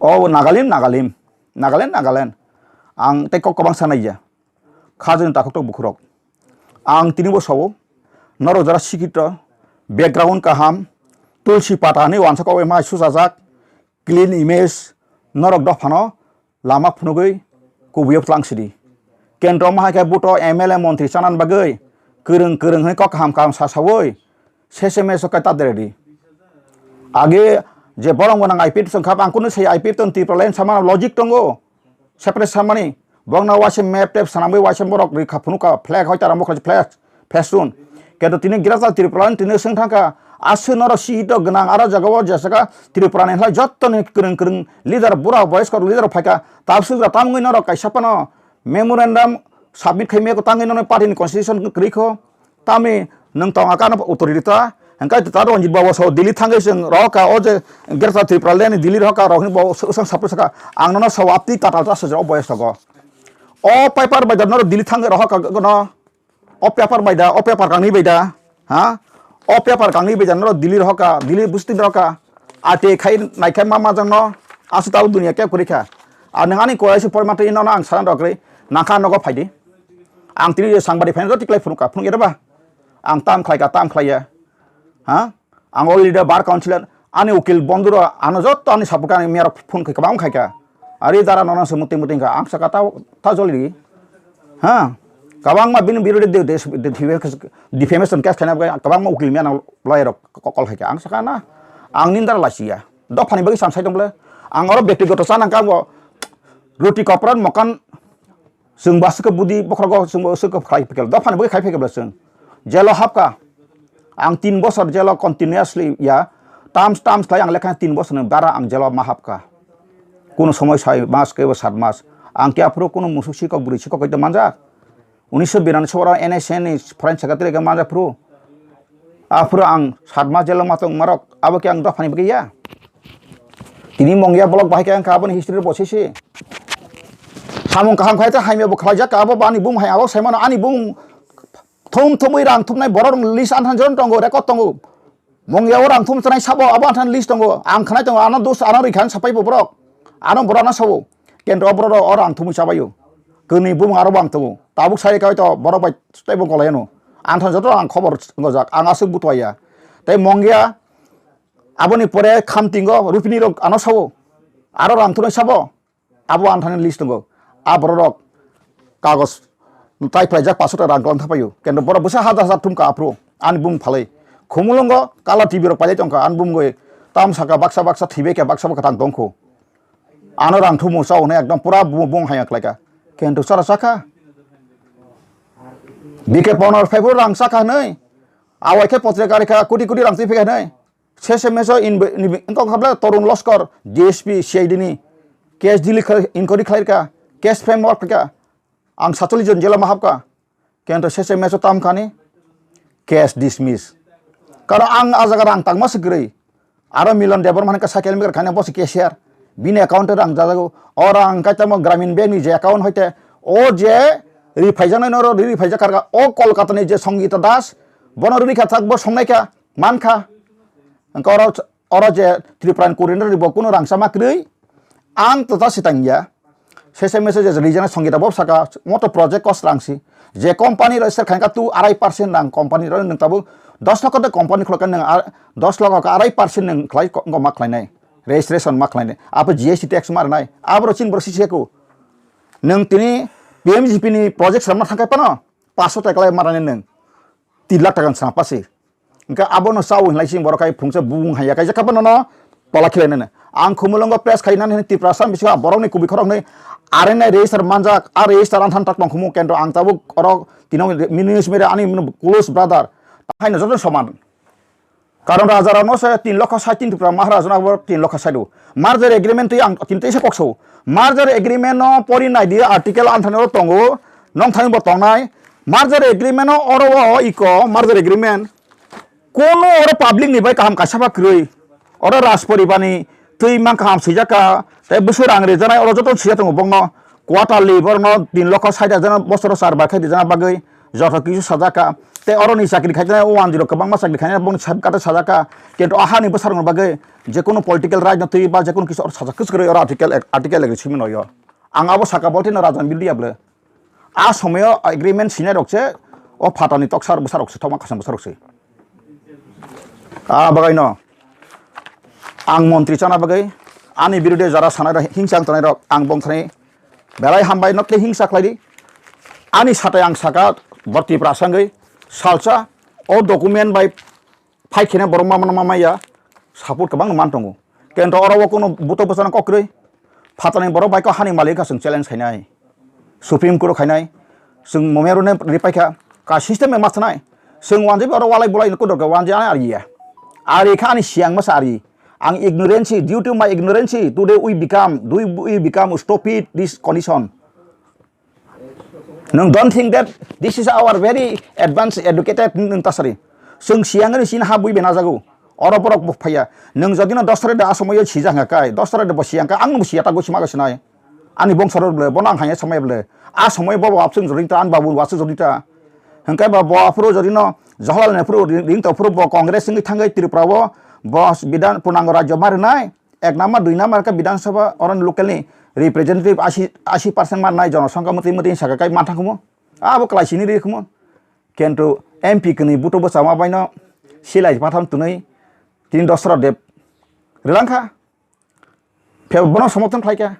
O Nagalim, Nagalim, Nagaland, Nagaland. Ang tei kok kwbang sanai ya. Khajani takhuk tok bukhurok. Ang tini bo sao, norok jora sikito, background kaham, tulsi pata hinwi wansa kok bai mai susajak, clean image, norok dophano lama phunugwi kubuiyo tlang sidi. Kendro ma hai khe buto M L A montri chanani bagwi kwrwng kwrwng hwnwi kok kaham kaham sa saui, sese meso kai ta deredi. Age je borok gwnang I P F tong kha, ang kunu sai I P F tong Tripura land sama logic tongo. Separate samani. Bokno waisa map tep sanamwi waisa borok rikha phunukha flag hoi tara mokhe flag festoon. Keto tini Greater Tripura ni tini swng thangkha, aswk norok seat rok gwnang, aro jaga o jesaka Tripura ni hai jottoni kwrwng kwrwng leader, bura boyos kok leader phaikha, tabswk rok tamungwi norok kaisa phano memorandum submit khaimaya, tangwi nono party ni constitution kwrwi kho, tamni nwng tong akano authority ta, hwnkhe ta Ranjit Babu so Delhi thangwi chwng rohorkha, o je Greater Tripura land ni Delhi rohorkha, rok hwnwi bo swkang sapri saka, ang nono so aptwi tatal ta sojak o boyos rogo. O paper bai da norok Delhi thangwi rohorkha gono. O paper bai da, o paper kangni bai da, ha? O paper kangni bai da norok Delhi rohorkha, Delhi busti rohorkha. Ate khai naikhai ma majang no, asu tau dunia kep kwrwi kha. A nwng ani korai se porma twi nono ang sana rok rwi, nangkha nogo phaidi. Ang tini je sangbadik phaino tiklai phunukha, phunuk ya ba? Ang tam khlai ka, tam khlai ya. Ha? Ang already bar councilor, ani ukil bondhura, ano jotto ani support ani miyarok phone khai, kwbang khai kha. Ari dara nono se muti muti kha, ang saka ta, ta joli. Ha? Kwbangma bini birodhi de, de, de, defamation case khaina bagwi kwbangma ukil miya nang lawyer rok ko-, call khai kha. Ang saka na, ang nindar laisiya. Dophani bagwi sam sai tong bole. Ang oro bektigoto chanang kha bo, roti kopran mokan, chwng bo aswk khe budi bokhorogo chwng bo aswk khe khlai phaikha, dophani bagwi khai phaikha bwla chwng. Jelo hapkha. Ang tin bosor jelo continuously ya. Terms, terms khlai ang lekha tin bosor ni bara ang jelo ma hapkha. Kuno somoi sai mas kebo sat mas. Ang khe aphuru kuno musuk sikok bwrwi sikok kaitor manjak. Unisho biranasi oro N S A ni foreign secretary khe manjak phuru. Aphuru ang sat mas jelo ma tong marok. Abo khe ang dophani bagwi ya. Tini mongya block bahai khe ang kha aboni history bo sisi. Samung kaham khai ta hamya bo khlaijak ka abo bani bum hai abo saimano ani bum thum thumwi rang thumnai borok list anthan jon tongo, record tongo. Mongya o rang thum thanai sabo abo anthan list tongo. Ang khanai tongo, ano dos ano rikhan sapai bo borok. Ano borok ano sabo. Kendro o borok o rang thumwi chabaio. Kwnwi bum aro bang tongo. Tabuk sai kai to borok bai tei bo golai ano. Anthan joto ang khobor ngojak. Ang aswk butwaya. Tei mongya aboni pore khamtingo rupini rok ano sabo. Aro rang thumnai sabo. Abo anthani list tongo. A borok rok kagos tai phlaijak paso ta rang kwlang thapaio. Kendo borok bwsa hajar hajar thumkha aphuru ani bumung phalwi. Khumulwngo kala T V rok pailai tongkha ani bumungwi. Tam saka baksa baksa thwibaikha baksa baksa tang tongkhu. Ano rang thumu chao hwnwi ekdom pura bu-, bung haya khlaikha. Kendo chara chakha. B K Ponor phaibo rang chakha hwnwi. Awai khe potrika rikha koti koti rang twi phikha hwnwi. Sese meso in, in, in, wngkha bwle Torun Loskor, D S P, C I D ni case dili khlai, inquiry khlai rwkha, case framework rwkha, ang satcholish jon jela ma hapkha, kento sese meso tam khani case dismiss. Karon ang a jaga rang tangma se kwrwi, aro Milon Debbarma hwnwi kha cycle maker khaina bo se cashier, bini account o rang jajago, o rang khe tamo Gramin Bank ni je account hoite o je rifaijaknai noro rifaijakha o Kolkata ni je Songita Das, bono rikha thak bo songnaikha. Mankha. Hwnkhe oro, oro je Tripura ni coordinator bo kunu rangchama kwrwi, ang tota se tangya. Sese mese je regional songita bo saka moto project cost rangsi. Je company rok ser khankha tu arai percent rang company rok nwng tabuk dos lokho de company khulokhe nwng ar-, dos lokho khe arai percent nwng khlai ko-, wngkha ma khlainai. Registration ma khlainai. Abo G S T tax ma rwnai. Aboro chini borok sisi kho. Nwng tini P M G P ni project swnamna thangkhe phano paanch sho taka lai ma rwnai nwng. Tin lakh taka swnam pasi. Hingke abono chao hinlai sing borok hai phungsa bung hai ya kaisa kabo nono tola khilai nani. Ang Khumulwngo press khai nani hini Tiprasa bisingo borokni kubui khoroknwi R N I register manjak, a register anthan tak tong khumu kendro ang tabuk oro tino news media ani close brother. Haino joto soman. Karon raja rokno se tin lokho sait tin Tripura Maharaj no abo tin lokho sait o. Merger agreement twi ang tin teisa kok sao. Merger agreement no pori nai di article anthan oro tongo, nong thani bo tongnai. Merger agreement no oro o iko merger agreement. Kono oro public ni bai kaham kaisa ba kwrwi. Oro Rajporibar ni twi mang kaham swijak ka, tei bwswk rang rijaknai oro joto swijak tongo bokno. Quarterly borokno tin lokho sait hajar bosoro char bar khe rijana bagwi joto kisu sajak ka. Tei oro ni chakri khaijana o one zero kwbangma chakri khaina bokni sab kata sajak ka. Kintu ahani bwsarokni bagwi je kono political right no twi ba je kono kisu oro sajak kwchwrwi oro article, article agreement simi noyo. Ang abo saka bo tino rajan bidya bwle. A somoyo agreement sinai rok se o phatani toksa bwsa rok se thokma khasam bwsa rok se. A bagaino ang montri chana bagwi ani birude jara sanai rok hingsa ang tonai rok ang bongthani belai hambai nok tei hingsa khlai di. Ani satai ang saka borti prasangwi salsa o document bai phai kheno borok ma mano ma maya support kwbang man tongo. Kento oro o kono buto bwsano kok kwrwi phatani borok bai kok hani malik kha chwng challenge khainai. Supreme Court khainai. Chwng momero ne ripai kha ka system ma sanai. Chwng wanjwi oro walai bolai no kudok wanjwi ani ari ya. Ari kha ani siyang masa ari. Ang ignorance, due to my ignorance, today we become, do we become stupid this condition. Nwng don't think that this is our very advanced educated nwng tasari. Chwng siyang ani sin ha bui bena jago. Oro borok bo phaiya. Nwng jodi no dosra de asomoyo sija hanga kai, dosra de bo siyang kai, ang no siya ta go sima go sinai. Ani bongso rok bole, bono ang hanya samaya bole. A somoy bo bo abswng jodi ta, ani babu waswk jodi ta. Hingke ba bo aphuru jodi no Jawaharlal Nehru ring, ring to phuru bo Congress wngwi thangwi Tripura o bo bidan punango rajyo marinai. Ek number, dui number ke Bidhan Sabha orang local ni representative asi, asi percent man nai jono songkha mati mati saka kai mantha kumo. Abo kelai sini ri kumo. Kentu M P kini buto bo sama baino silai patham tunui tin dosra dep rilangkha. Phe bono somotong khlaikha.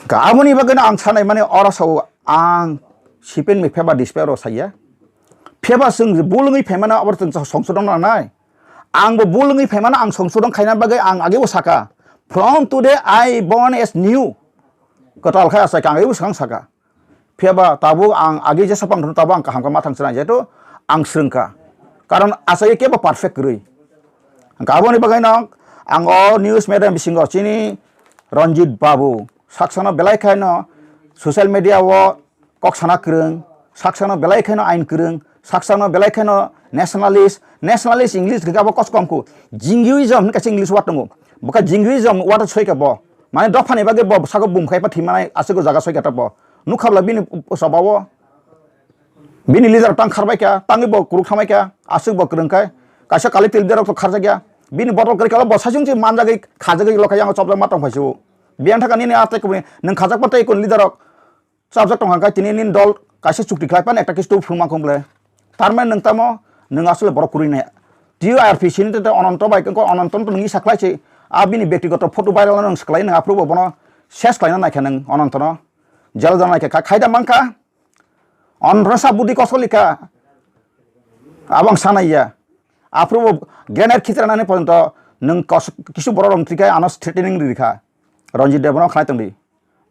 Ka aboni bagwi no ang sanai mani oro sao ang sipen mi pheba dispe oro saya. Pheba chwng je bulungwi phaimana abo chwng songsodon nangnai. Ang bo bulungwi phaimana ang songsodon khaina bagwi ang agebo saka. From today I born as new. Kwtal khai asai kang agebo swkang saka. Phiya ba tabuk ang agi jesa pang thung tabuk ang kaham khe ma thang chwrai, jehetu ang swrwng kha. Karon asai kebo perfect kwrwi. Hwnkhe aboni bagwi no ang o news media bisingo chini Ranjit Babu saksano belai khaino social media o kok sana kwrwng, saksano belai khaino ain kwrwng, saksano belai khaino nationalist, nationalist English hwnkhe abo kos kom kho. Jingoism hwnkhe kaisa English word tongo. Bokha jingoism word soi kha bo. Mane dophani bagwi bo saka bum khai pa thwi manai aswk o jaga soi kha ta bo. Nukha bwla bini soba o. Bini leader tang kharbai kha, tangwi bo kwrwk thamai kha, aswk bo kwrwng khai. Kaisa kali twi leader rok to kharjak ya. Bini bottle kwrwi kha bo saichung se manjagwi khajagwi lokha yang chopjak ma tong phai se o. Biyang thaka nini a tei kubuni nwng khajak pa tei kun leader rok. Chapjak tongkha khe tini nini dol kaisa chukti khlai phano ekta khe stop phuru mankha bwle. Tar mane nwng tamo nwng asole borok kwrwi nai. T R P C ni tete Ononto bai khe Ononto no nwng isa khlai se. A bini bektigoto photo viral no nwng swklai nwng aphuru bo bono ses khlaina naikha nwng Ononto no. Jel jana naikha kha-, khaida mankha. Ononto no sa budi kosol ikha. Abang sanai ya. Aphuru bo gener khitra nani porjonto nwng kos-, kisu borok rong twi khe ano threatening ri kha. Ranjit Debbarma khnai tongdi.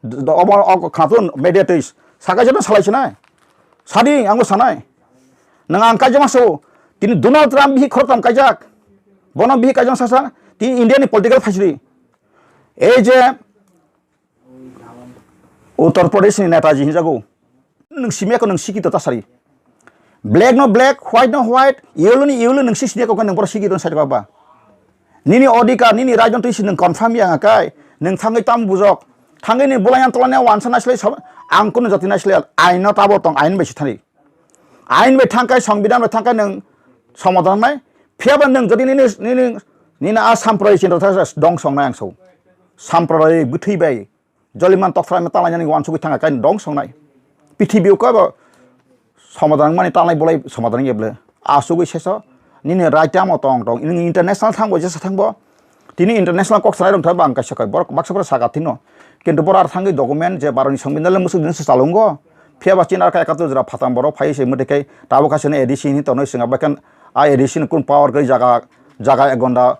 Do-, do-, obo, o, khnathun media twi saka jeno salai sinai. Sadi, angbo sanai. Nang ang kaijama so, tini Donald Trump bihi khoroktham kaijak. Bono bihi kaijama sasa, tini India ni political phaisri. Ei je Uttar Pradesh ni Netaji hinjago. Nwng simi ako nwng sikito ta sari. Black no black, white no white, yellow ni yellow nwng si sini ako nwng borok sikito sari baba. Nini odhikar, nini right no twi si nwng confirm ya ngakai. Nwng thangwi tam bujok. Thangwi ni bolai yang tolani wansa naisle sab-, ang kuno jati naisle ain no tabo tong, ain bai si thani. Ain bai thangkai, songbidan bai thangkai nwng somadhan nai. Phiya ba nwng jodi nini, nini, nini a sampradayik chinta thasa dong song nai ang so. Sampradayik bwthwi bai. Joliman tokthrai ma talainani wansugwi thangkha kaini dong songnai. Pithibio kebo somadhan mani talai bolai somadhan ye ble. Asugwi seso nini right tamo tong tong. Nini international thangbo jesa thangbo. Tini international kok sanai rong thai bang kaisa kai. Borok baksa borok saka thino. Kintu borok ar thangwi document je baroni songbidan le musuk din se chalungo. Phiya ba chin ar ka ekatur jora phatang borok phai se mwtai kai. Tabo kaisa ni A D C ni tonoi swnga bakan a A D C ni kun power kai jaga, jaga ek gonda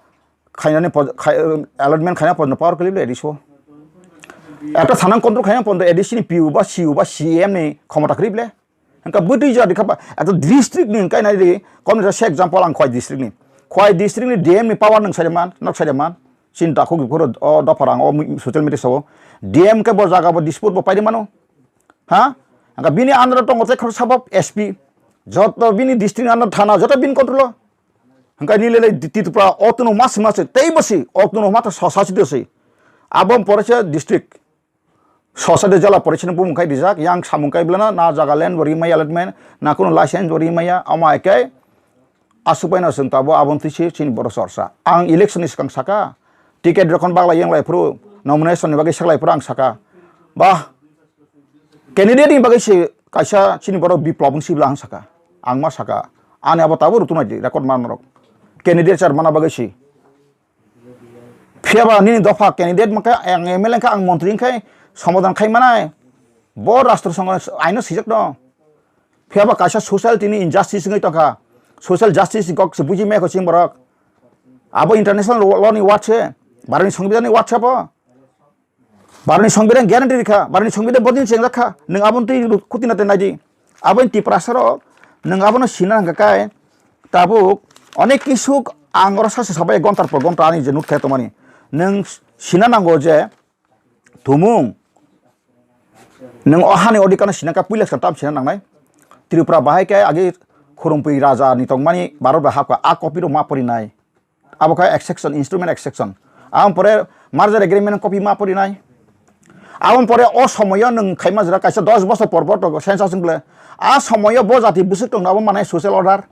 khainani poj-, khai-, allotment khaina pojno power kwlwi le A D C o. Ekta thanang control khaina pojno A D C ni P O ba C O ba C M ni khomota kwrwi le. Hwnkha bwtwi jora dikha ba, ekta district ni hwnkha nai di, kom ni se example ang Khowai district ni. Khowai district ni D M ni power nwng saida man, nok saida man. Chin dakhuk phuru o dopha rang o social media sao. D M khe bo jaga bo dispute bo paidi mano. Ha? Hwnkha bini under o tongo tei khoroksa bo S P. Joto bini district under thana, joto bini control o. Hwnkha nini le Tripura autonomous ma se, tei bo se autonomous ma ta sosa se de se. Abo pore se district. Sosa de jala pore se bumung khai dijak, yang samung khai blana, na jaga land bo ri maya allotment, na kuno license bo ri maya, ama ekai asuk bai no chwng tabo aboni twi se chini borok chorsa. Ang election ni swkang saka, ticket rokon bagla yang lai phuru, nomination ni bagwi sak lai phuru ang saka. Bah, candidate ni bagwi se kaisa chini borok biplop wng sibla ang saka. Ang ma saka. Ani abo tabuk rwtwk nai di, record man rok. Candidate char mana bagwi se. Phiya ba nini dopha candidate mankha, ang M L A wngkha, ang montri wngkha, somadhan khai manai. Bo rastro songho aino swijak no. Phiya ba kaisa social tini injustice wngwi tongkha. Social justice ni kok se buji maya kho chini borok. Abo international law ni word se. Bharani songbidan ni word se abo. Bharani songbidan guarantee rikha, Bharani songbidan bodin chengjak kha, nwng aboni twi khuti na tei naidi. Aboni Tiprasa rok nwng abono sina nangkha kai tabuk onek kisuk ang oro sase sabai gontar por gonta ani je nukthai tongmani. Nwng sina nango je tumung nwng o hani odikano sina kha puila sa tam sina nangnai. Tripura bahai khe agi khurumpi raja ni tongmani Bharat bai hapkha a copy rok ma porinai. Abo khe exception, instrument exception. Aboni pore merger agreement copy ma porinai. Aboni pore o somoyo nwng khaima jora kaisa dos bosor por por to census wngkle. A somoyo bo jati bwswk tongno abo manai social order.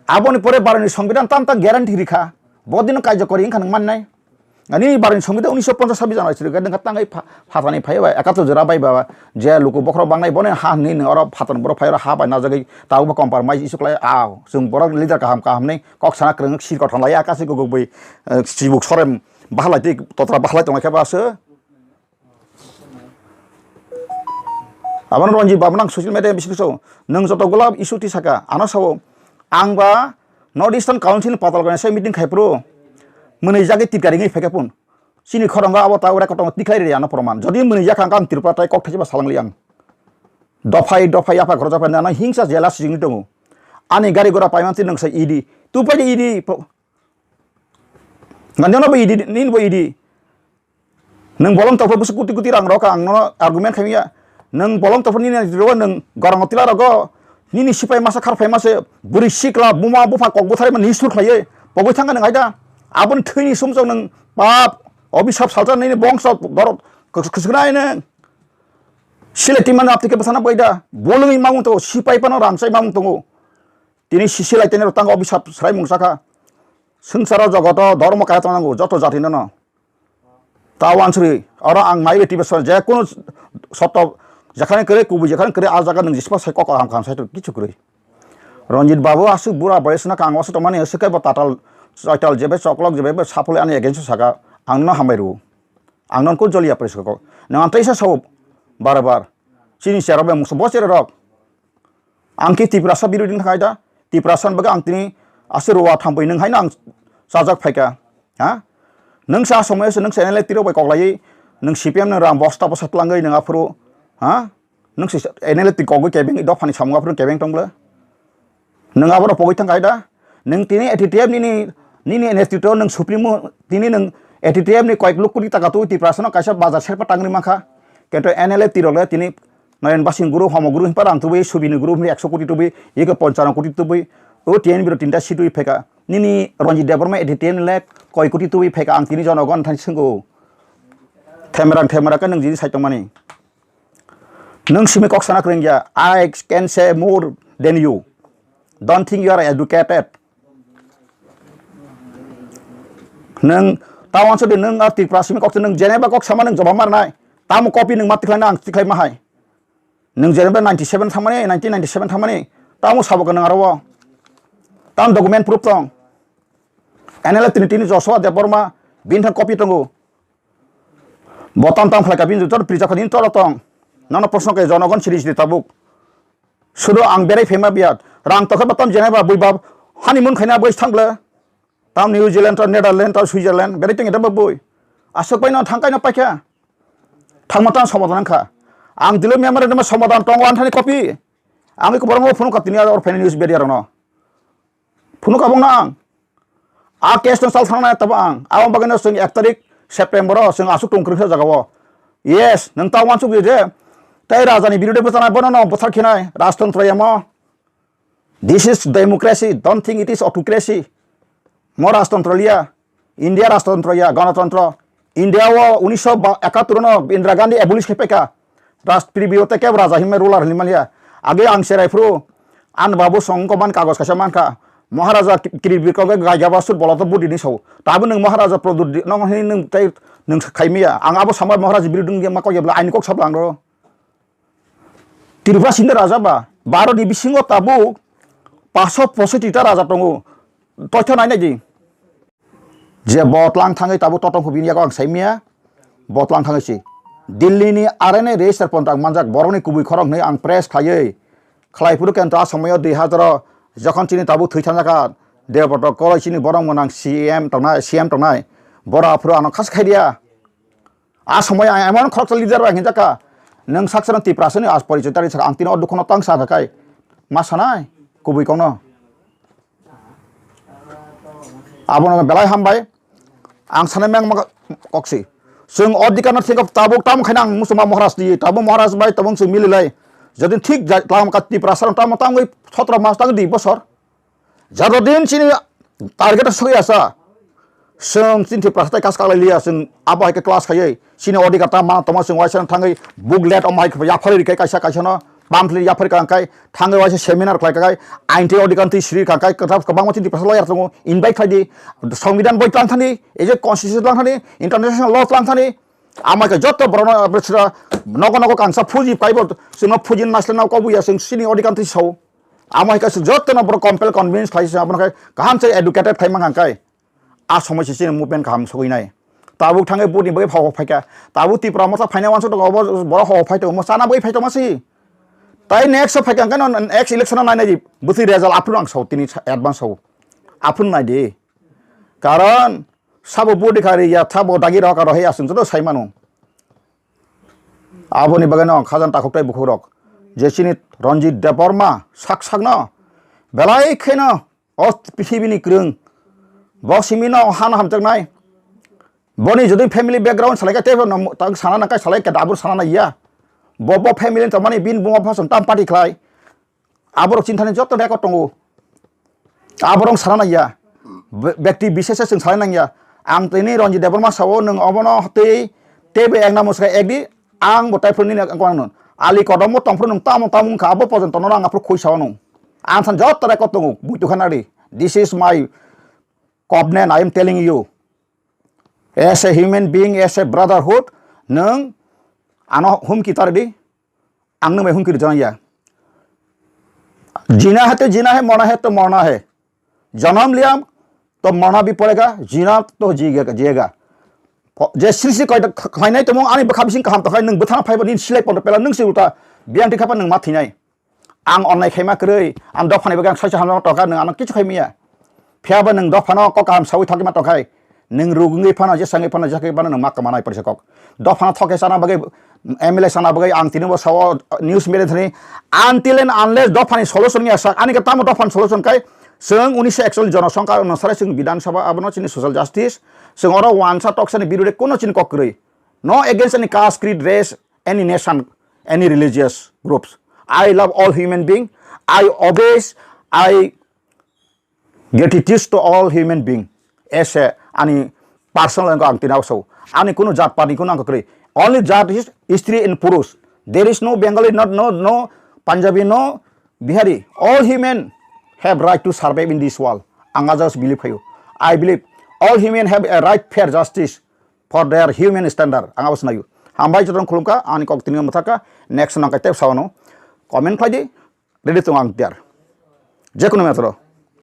Aboni pore baroni songbidan tam tam guarantee rikha. Bo dino kaijakori wngkha nwng mannai. Ani baroni songbidan unisho ponchas sabis jana chwrwkhe nwngkha tangwi pha-, phatani phaibai ekato jora bai ba je luku bokhorok bangnai bono ha hwnwi nwng oro phatani borok phai oro ha bai najagwi tabukbo compromise issue khlai a chwng borok leader kaham kaham hwnwi kok sana kwrwng sir kothon lai akasi guguk bui, eh, chibuk sorem bahalai tei totra bahalai tonglaikha ba se. Abono Ranjit Babu nang social media bisingo sao, nwng joto gula issue twi saka, ano sao, ang ba North Eastern Council ni patal gana se meeting khai phuru, mwnwi jagwi tikari wngwi phaikha phun. Chini khorang abo ta ura kotor tikhlai ri ano proman. Jodi mwnwi jakha ang Tripura tai kok thaisi ba salang li ang. Dophai, dophai, yapha khoro japhai nana hingsa jela sijingni tongo. Ani gari gora paiman twi nwng sai E D. Tu pai E D. Ngani no bo E D, nin bo E D. Nwng bolong topor bwswk kuti kuti rang rok ang no argument khaimya. Nwng bolong topor nini ro nwng gorang tila rogo nini sipai masa khar phai masa bwrwi sikla buma bupha kok bwthai man nisur khlaiye pogwi thangkha nwng aida. Aboni thwini sumsok nwng pap obisap salsa nini bongso dorot khwsuknai nwng. Sile timan aptike bwthana boida bolongwi mamung tongo sipai pano ramsai mamung tongo. Tini sisi lai tini rotang obisap srai mung saka. Swngcharo jogoto dhormo kaya tongnango joto jati no. Ta wansuri, oro ang mai beti beso, je kunu soto, jekhane kere kubu, jekhane kere a jaga nwng jisma sai kok kaham kaham sai kichu kwrwi. Ranjit Babu aswk bura boyes na kang wasu tongmani aswk kebo tatal, soital jebe choklok jebe be sapole ani against saka, ang no hambai ru. Ang non kun joli apres kok. Nang antai sa sao bar bar. Chini sero be musu bo sero rok. Ang khe Tiprasa birodhi wngkha da, Tiprasa ni bagwi ang tini aswk rowa thampui nwng haino ang chajak phaikha, ha? Nwng sa somoi se nwng se N L F T rok bai koklaiwi nwng C P M nwng rang bosta bosta twlangwi nwng aphuru, ha? Nwng se N L F T kokgwi kebeng dophani samung aphuru kebeng tong bwle? Nwng aborok pogwi thang khai da? Nwng tini A T T F nini, nini N F T to nwng supremo, tini nwng A T T F ni koyek luk koti taka twi Tiprasa no kaisa bazar serpa tangri mankha. Kento N L F T rok le tini Naren Basing group, Homo group hinpa rang tubui, Subini group hinwi ekso koti tubui, eke ponchano koti tubui, o T N B ro tinta seat tubui pheka. Nini Ranjit Debbarma A T T F ni le koi koti tubui pheka ang tini jonogon thani swngo. Themerang themera khe nwng jini sai tongmani. Nwng simi kok sana kwrwng ya, I can say more than you. Don't think you are educated. Nwng ta wansuk di nwng a Tripura simi kok se nwng Geneva kok sama nwng jobab marnai. Tamo copy nwng ma tikhlai na ang tikhlai ma hai. Nwng Geneva ninety seven thangmani, nineteen ninety seven thangmani. Tamo sabo ka nwng aro o. Tam document proof tong. N L F tini tini Joshua Debbarma bini thang copy tongo. Bo tam tam khlai ka bini jor prijak kha din toro tong. Nono proshno khe jonogon siri siri tabuk. Sudo ang berai phaima biyat. Rang tokhe ba tam Geneva bui bab honeymoon khaina bui thang bwle. Tam New Zealand, tam Netherlands, tam Switzerland, berai tengya da bui. Aswk bai no thang kaino paikha. Thangma tam somadan wngkha. Ang dilo memorandum somadan tongo anthani copy. Ang iko borok phone ka tini or final news media rokno. Phunuk abong na ang. A case no sal thangna tabo ang. Abang bagwi no chwng ek tarik September o chwng asuk tong kwrwngsa jaga o. Yes, nwng ta wansuk di je. Tai raja ni birude bwchana bono no bwthar khinai rajtantro yamo. This is democracy. Don't think it is autocracy. Mo rajtantro liya. India rajtantro ya, ganatantro. India o unisho ekatur no Indira Gandhi abolish khe peka. Raj previous te kebo raja hinmai ruler hinmani ya. Age ang serai phuru an babu song ko man kagos kaisa mankha. Maharaja Ki-, Kirit Bikrama ke gaiga basur bolo to budi ni sao. Tabu nwng Maharaja Pradyut di, nong hin nwng tai nwng khaimiya. Ang abo samai Maharaja Bikrama ma ko yabla aini kok sabla ang ro. Tripura sinde raja ba, Bharat ni bisingo tabuk paso posoti ta raja tongo. Toitho nai nai di. Je bo tlang thangwi tabuk totong hubini yago ang saimya. Bo tlang thangwi si. Delhi ni R N A register pon tang manjak borok ni kubui khorok hwnwi ang press khaiwi khlai phuru kento a somoyo dui hazar o jokhon chini tabuk thwi thangjak kha. Debroto koloi chini borok mwnang C M tongnai, C M tongnai. Boro aphuru ano khas khai dia. A somoi ang emon khoroksa leader bai hinjak kha, Nwng saksa no Tiprasa ni as porichoi tari saka ang tini o dukhono tang sa kha kai. Ma sanai kubui kokno. Abono belai hambai. Ang sanai meng maka koksi. Chwng odhikar no thengkha tabuk tamo khaina ang muchungma Maharaj di. Tabuk Maharaj bai tabuk chwng mililai. Jodi thik ja-, tamo ka Tiprasa rok tamo tamo sotro mas tang di bosor. Jatodin chini target o sogwi asa, chwng chini Tiprasa tai kaskaklai liya, chwng abo hai khe class khaiwi chini odhikar ta ma tongma chwng uaisa thangwi booklet omo hai khe yapharwi rikha kaisa kaisa no, pamphlet yapharwi kha khai thangwi uaisa seminar khlai kha khai ain twi odhikar twi siri kha khai kwtal kwbangma chini Tiprasa lawyer tongo, invite khlai di, songbidhan boi tlang thani, ei je constitution tlang thani, international law tlang thani, amo hai khe joto borok no nogo nogo kansa phuji phaibo chwngno phuji naisle no kobuya chwng chini odhikar twi sao. Amo hai khe chwng jotono borok compel convince khlai se abono khe kaham se educated khai mankha khe a somoi se chini movement kaham sogwi nai. Tabuk thangwi boni bagwi phao phaikha. Tabuk Tipra motha phaina uansuk tongo obo borok hao phai tongo chana bagwi phai tongma si. Tai next o phaikha khe no next election o nainai di bwtwi result aphuru ang sao tini advance sao. Aphuru nai di. Karon sabo bodi khari ya thabo dagi rok aro he aswng joto sai mano. Aboni bagwi no khajan takhuk tai bukhuk rok je chini Ranjit Debbarma sak sak no belai kheno o pithibini kwrwng bo simi no hano hamjaknai. Boni jodi family background salai khe teibo no tang sana nangkha salai khe dabur sana naiya. Bo bo family ni tongmani bini buma bupha chwng tam party khlai. Aborok chinthani joto record tongo. Aborok sana nangya. Be-, bekti bisese chwng sana nangya. Ang tini Ranjit Debbarma sao nwng obono tei teibo ek namo swkha ek di ang bo taiphuru nini ang kono. Ali kodombo tongphuru nwng tamo tamo wngkha abo porjonto no ang aphuru khui sao nwng. Ang san joto record tongo buitu khana di. This is my covenant I am telling you. As a human being, as a brotherhood, nwng ano humki ta ridi. Ang nwng bai humki rwjaknai ya. Jina hai to jina hai, morna hai to morna hai. Janam liya to morna bhi padega, jina to jiyega, jiyega. Je srishti koi khlainai tongmung ani bwkha bising kaham tongkha nwng bwthang phaiba nini silai pondo pela nwng se ulta biyang tikha pa nwng ma thinai. Ang onnai khaima kwrwi, ang dophani bagwi ang soicha hamjama tongkha, nwng ano kichu khaimaya. Phiyaba nwng dophano kok kaham sawi thokma tongkhai, nwng rugwi phano, jesangwi phano, jesakwi phano nwng ma kwmanai porisa kok. Dophano thokhe chana bagwi, M L A chana bagwi ang tini bo sao news media thani, until and unless dophani solution ya sak, ani khe tamo dophani solution khai, chwng unisho ekchol jonosongkha onusare chwng Bidhan Sabha abono chini social justice, chwng oro wansa toksani birode kuno chini kok kwrwi. No against any caste, creed, race, any nation, any religious groups. I love all human being. I always, I gratitude to all human being. As a, ani personal ang tini sao. Ani kuno jat pani kuno ang kwrwi. Only jat is istri and purush. There is no Bengali, not, no, no Punjabi, no Bihari. All human have right to survive in this world. Ang just believe kayo. I believe all human have a right fair justice for their human standard. Ang abo sinayo. Hambai jotong khulumkha, ani kok tini mwthakha, next nang kai tep sawano. Comment khlai di, ready tong ang tiar. Jekunu matter o.